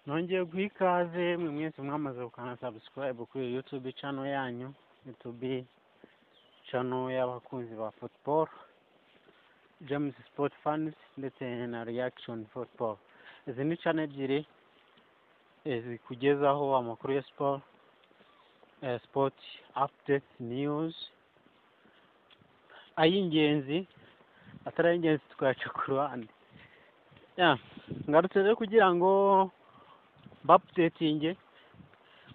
Nongeye guha ikaze mwe mwese mwamaze gukanda subscribe kuri YouTube channel yanyu, YouTube channel y'abakunzi ba football, James Sport Fans ndetse na Reaction Football. Izi ni channel ebyiri zikugezaho amakuru ya sport, sport update, news, ay'ingenzi, atari ay'ingenzi tukayaca ku ruhande. Yeah, ngarutse rero kugira ngo mba-updatinge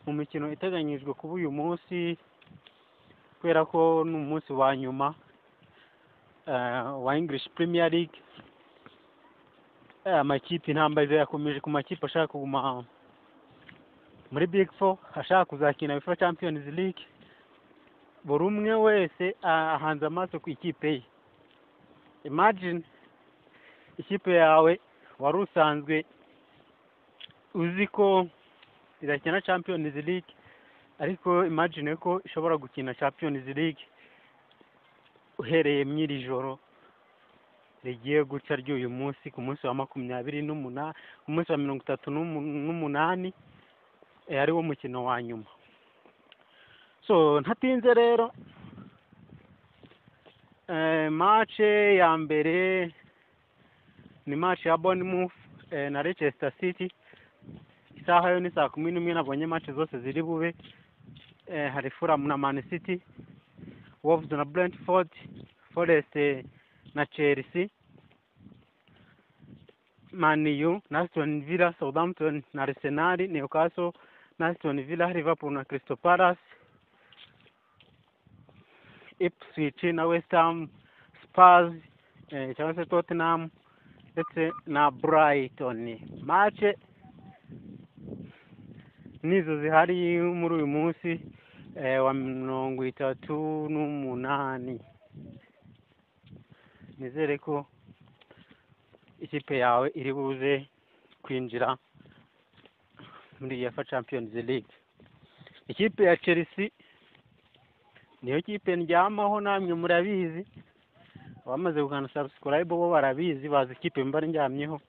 mu mikino iteganyijwe kuba uyu munsi, kubera ko ni umunsi wa nyuma wa English Premier League. Amakipe, intambara yakomeje ku makipe ashaka kuguma muri Big Four, ashaka kuzakina UEFA Champions League. Buri umwe wese ahanze amaso ku ikipe ye. Imagine ikipe yawe wari usanzwe uzi ko idakina Champions League, ariko imagine ko ishobora gukina Champions League uhereye mw'iri joro rigiye guca ry'uyu munsi, ku munsi wa 28, ku munsi wa 38, ari wo mukino wa nyuma. So ntatinze rero, match ya mbere ni match ya Bournemouth na Leicester City. Isaha yo ni saa 11. Nabonye match zose ziri bube. Hari Fulham na Man City, Wolves na Brentford, Forest na Chelsea, Man U na Aston Villa, Southampton na Arsenal, Newcastle na Aston Villa, Liverpool na Crystal Palace, Ipswich na West Ham, Spurs cyangwa se Tottenham ndetse na Brighton. Match nizo zihari muri uyu munsi wa 38. Nizere ko ikipe yawe iri buze kwinjira muri UEFA Champions League. Ikipe ya Chelsea niyo kipe ndyamaho, namwe murabizi. Abamaze gukanda subscribe bo barabizi, bazi ikipe mba ndyamyeho.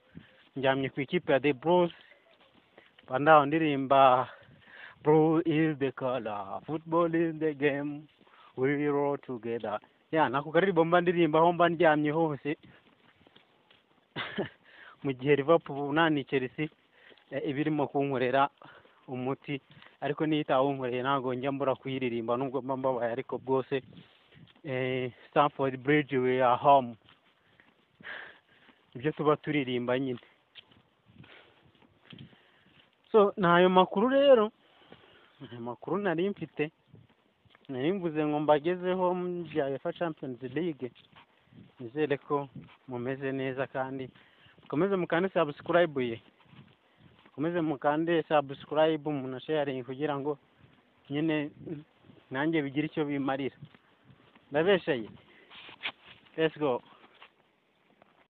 Ndyamye ku ikipe ya The Blues, bandaho ndirimba "Blue is the color, football is the game, we roll together". Ya, nako karirimbo mba ndirimba aho mba ndyamye hose mu gihe Liverpool nani Chelsea iba irimo kunkorera umuti. Ariko niyo itawunkoreye, ntabwo njya mbura kuyiririmba nubwo mba mbabaye. Ariko bwose "Stamford Bridge, we are home", ibyo tuba turirimba nyine. So ni ayo makuru rero, ayo makuru nari mfite, nari mvuze ngo mbagezeho bya UEFA Champions League. Nizere ko mumeze neza kandi mukomeze mukande subscribe ye, mukomeze mukande subscribe, munasharinge kugira ngo nyine nanjye bigire icyo bimarira. Ndabesheye? Let's go.